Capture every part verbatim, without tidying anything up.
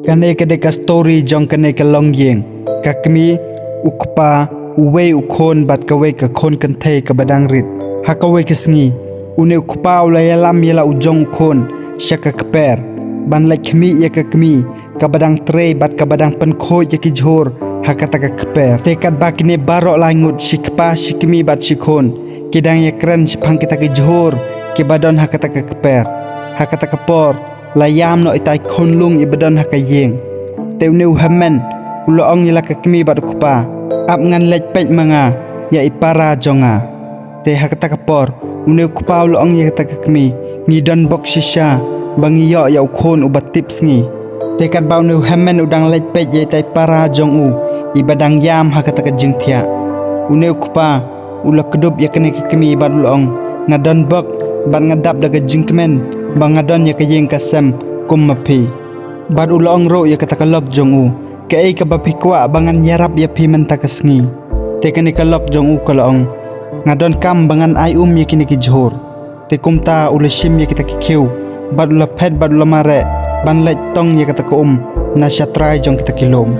Kane ka dei ka story jong kane ka longïing. Ka kmie, u kpa, uwei u khun bad kawei ka khun kynthei kaba dang rit. Ha kawei ka sngi, une u kpa u la ïalam ïa la u jong u khun sha ka kper ban leit khmih ïa ka kmie kaba dang trei bad kaba dang pynkhuid ïa ki jhur ha kata ka kper. Te katba kine baroh lai ngut, shi kpa, shi kmie bad shi khun, ki dang ïakren shaphang kita ki jhur kiba don ha kata ka kper, ha kata ka por la ïam noh itai khunlung iba don ha ka ïing. Te une u hynmen u la ong ïa la ka kmie bad u kpa, ap ngan leit peit ma nga ïa i para jong nga. Te ha kata ka por une u kpa u la ong ïa kata ka kmie, ngi don bok shisha ba ngi ïoh ïa u khun uba tip sngi. Te katba une u hynmen u dang leit peit ïa itai para jong u iba dang ïam ha kata ka jingthiah, une u kpa u la kdup ïa kane ka kmie bad u la ong, nga don bok bad nga dap da ka jingkmen ba nga don ïa ka ïing ka sem kum ma phi. Bad u la ong ruh ïa kata ka lok jong u, kaei kaba phi kwah ba ngan ïarap ïa phi mynta ka sngi? Te kane ka lok jong u ka la ong, nga donkam ba ngan ai um ïa kine ki jhur. Te kumta u la shim ïa kita ki khiew bad u la phet bad u la mareh ban leit tong ïa kata ka um na shatrai jong kita ki lum,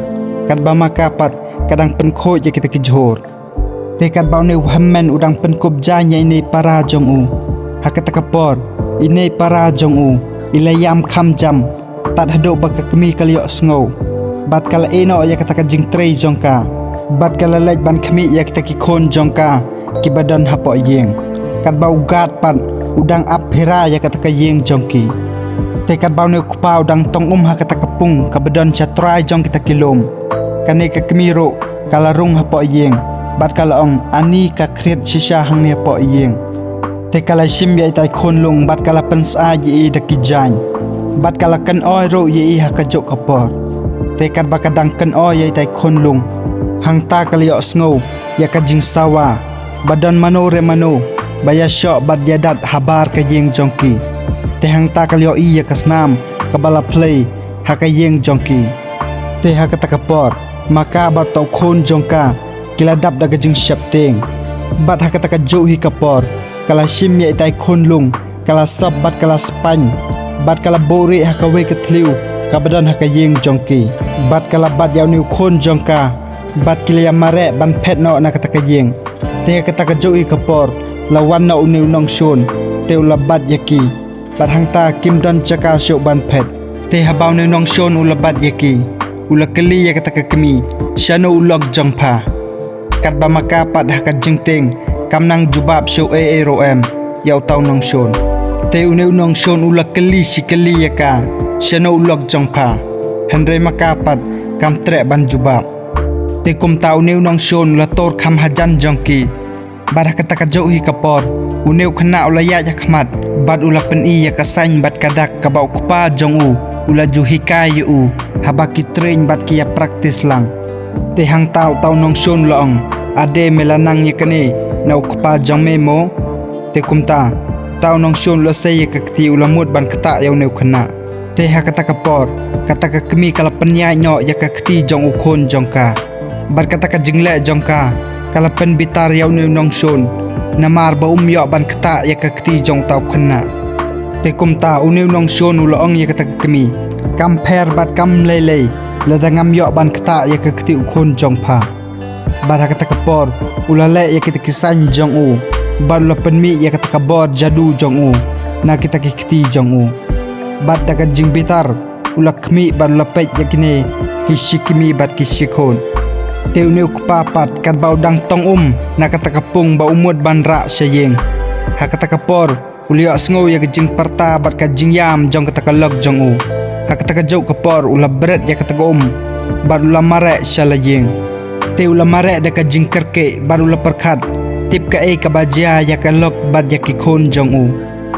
katba ma ka pat ka dang pynkhuid ïa kita ki jhur. Te katba une u hynmen u dang pynkup jaiñ ïa ine i para jong u, ha kata ka por ine i para jong u i la ïam kham jam tad haduh ba ka kmie ka la ïohsngew bad ka la ïeh noh ïa kata ka jingtrei jong ka bad ka la leit ban khmih ïa kita ki khun jong ka kiba don hapoh ïing, katba u guard pat u dang ap phira ïa kata ka ïing jong ki. Te katba une u kpa u dang tong um ha kata ka pung kaba don shatrai jong kita ki lum, kane ka kmie ruh ka la rung hapoh ïing bad ka la ong, ani ka khriat shisha hangne hapoh ïing. Te ka la shim ïa itai khunlung bad ka la pynsyaid ïa i da ki jaiñ bad ka la kynoi ruh ïa i ha kajuh ka por. Te katba ka dang kynoi ïa itai khunlung, hangta ka la ïohsngew ïa ka jingsawa ba don mano re mano ba ïashoh bad ïadat habar ka ïing jong ki. Te hangta ka la ïohi ïa ka snam kaba la phlei ha ka ïing jong ki. Te ha kata ka por ma ka bad uta u khun jong ka ki la dap da ka jingsheptieng. Bad ha kata kajuh hi ka por ka la shim ïa itai khunlung, ka la sop bad ka la spaiñ bad ka la buhrieh ha kawei ka thliew kaba don ha ka ïing jong ki bad ka la bat ïa une u khun jong ka bad ki la ïa mareh ban phet noh na kata ka ïing. Te ha kata kajuh hi ka por la wan noh une u nongshun, te u la bat ïa ki bad hangta kim don jaka shuh ban phet. Te haba une u nongshun u la bat ïa ki, u la kylli ïa kata ka kmie, shano u lok jong pha? Katba ma ka pat ha ka jingtieng kam nang jubab shuh ei ei ruh em ïa uta u nongshun. Te une u nongshun u la kylli shi kylli ïa ka, shano u lok jong pha? Hynrei ma ka pat kam treh ban jubab. Te kumta une u nongshun u la tur kham hajan jong ki. Bad ha kata kajuh hi ka por une u khynnah u la ïaid ha khmat bad u la pyni ïa ka saiñ bad ka dak kaba u kpa jong u u la ju hikai ïa u haba ki train bad ki ïa practice lang. Te hangta uta u nongshun u la ong, ade me la nang ïa kane na u kpa jong me mo? Te kumta uta u nongshun u la sei ïa ka kti, u la mut ban ktah ïa une u khynnah. Te ha kata ka por kata ka kmie ka la pynïaid noh ïa ka kti jong u khun jong ka. Bad kata ka jingleh jong ka ka la pynbitar ïa une u nongshun, namar ba um ïoh ban ktah ïa ka kti jong uta u khynnah. Te kumta une u nongshun u la ong ïa kata ka kmie, kam pher bad kam lei lei lada ngam ïoh ban ktah ïa ka kti u khun jong pha. Bad ha kata ka por u la leh ïa kita ki saiñ jong u bad u la pynmih ïa kata ka bor jadu jong u na kita ki kti jong u. Bad da ka jingbitar u la khmih bad u la peit ïa kine ki shi kmie bad ki shi khun. Te une u kpa pat katba u dang tong um na kata ka pung ba u mut ban rah sha ïing, ha kata ka por u la ïohsngew ïa ka jingpyrta bad ka jingïam jong kata ka lok jong u. Ha kata kajuh ka por u la bret ïa kata ka um bad u la mareh sha la ïing. Te u la mareh da ka jingkyrkieh bad u la pyrkhat tip kaei kaba jia ïa ka lok bad ïa ki khun jong u.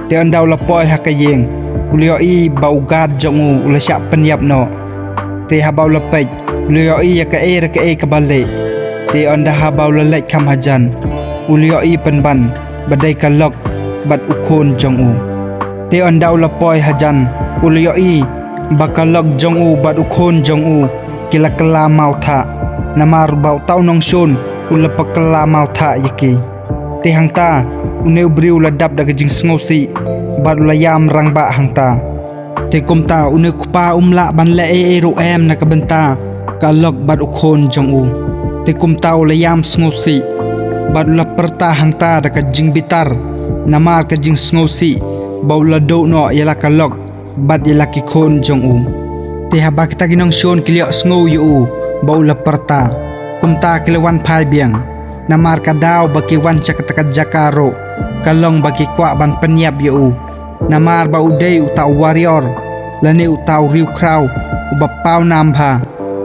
Te ynda u la poi ha ka ïing u la ïohi ba u guard jong u u la shah pynïap noh. Te haba u la peit u la ïohi ïa kaei re kaei kaba lieh. Te ynda haba u la leit kham hajan u la ïohi pynban ba dei ka lok bad u khun jong u. Te ynda u la poi hajan u la ïohi ba ka lok jong u bad u khun jong u ki la kylla mawthah, namar ba uta u nongshun u la pynkylla mawthah ïa ki. Te hangta une u briew u la dap da ka jingsngewsih bad u la ïam rangbah hangta. Te kumta une u kpa um lah ban leh ei ei ruh em na ka bynta ka lok bad u khun jong u. Te kumta u la ïam sngewsih bad u la pyrta hangta da ka jingbitar namar ka jingsngewsih ba u la duh noh ïa la ka lok bad ïa la ki khun jong u. Te haba kita ki nongshun ki la ïohsngew ïa u ba u la pyrta, kumta ki la wan phai biang. Namar ka daw ba ki wan sha kata ka jaka ruh ka long ba ki kwah ban pynïap ïa u, namar ba u dei uta u warrior lane uta u riewkhraw uba pawnam bha.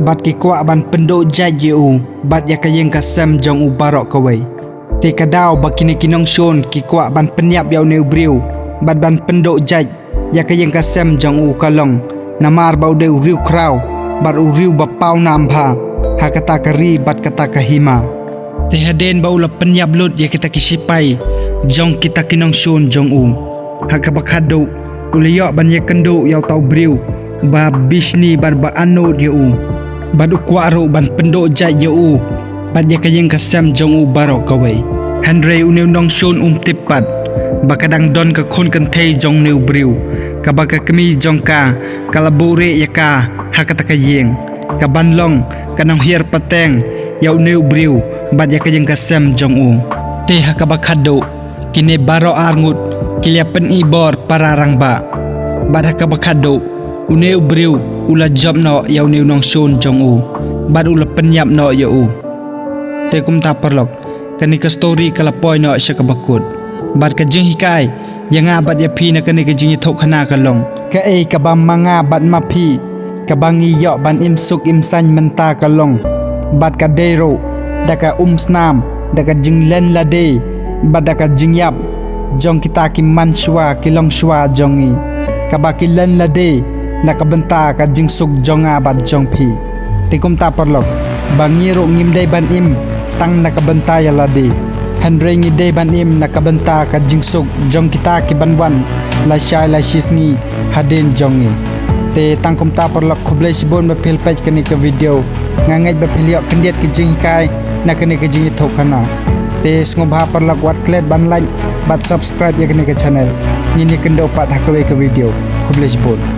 Bad ki kwah ban pynduh jait ïa u bad ïa ka ïing ka sem jong u baroh kawei. Te ka daw ba kine ki nongshun ki kwah ban pynïap ïa une u briew bad ban pynduh jait ïa ka ïing ka sem jong u ka long namar ba u dei u riewkhraw bad u riew ba pawnam bha ha kata ka ri bad kata ka hima. Te hadien ba u la pynïap lut ïa kita ki sipai jong kita ki nongshun jong u, ha kaba khatduh u la ïoh ban ïakynduh ïa uta u briew ba bishni bad ba anuid ïa u, bad u kwah ruh ban pynduh jait ïa u bad ïa ka ïing ka sem jong u baroh kawei. Hynrei une u nongshun um tip pat ba ka dang don ka khun kynthei jong une u briew, kaba ka kmie jong ka ka la buhrieh ïa ka ha kata ka ïing, kaban long ka nonghiar pateng ïa une u briew bad ïa ka ïing ka sem jong u. Te ha kaba khatduh kine baroh arngut ki la ïa pyni bor para rangbah. Bad ha kaba khatduh une u briew u la jop noh ïa une u nongshun jong u bad u la pynïap noh ïa u. Te kumta paralok, kane ka story ka la poi noh sha kaba kut. Bad ka jinghikai ïa nga bad ïa phi na kane ka jingïathuhkhana ka long, kaei kaba ma nga bad ma phi kaba ngi ïoh ban im suk im saiñ mynta ka long, bad ka dei ruh da ka umsnam, da ka jinglen lade bad da ka jingïap jong kita ki manshuwa ki longshuwa jong ngi, kaba ki len lade na ka bynta ka jingsuk jong nga bad jong phi. Te kumta paralok, ba ngi ruh ngim dei ban im tang na ka bynta ïa lade, hynrei ngi dei ban im na ka bynta ka jingsuk jong kita kiban wan lashai lashisngi hadien jong ngi. Te tang kumta paralok, khublei shibun ba phi la peit kane ka video. Nga ngeit ba phi la ïoh khyndiat ki jinghikai na kane ka jingïathuhkhana. Te sngewbha paralok wat klet ban like bad subscribe ïa kane ka channel. Ngin ïakynduh pat ha kawei ka video. Khublei shibun.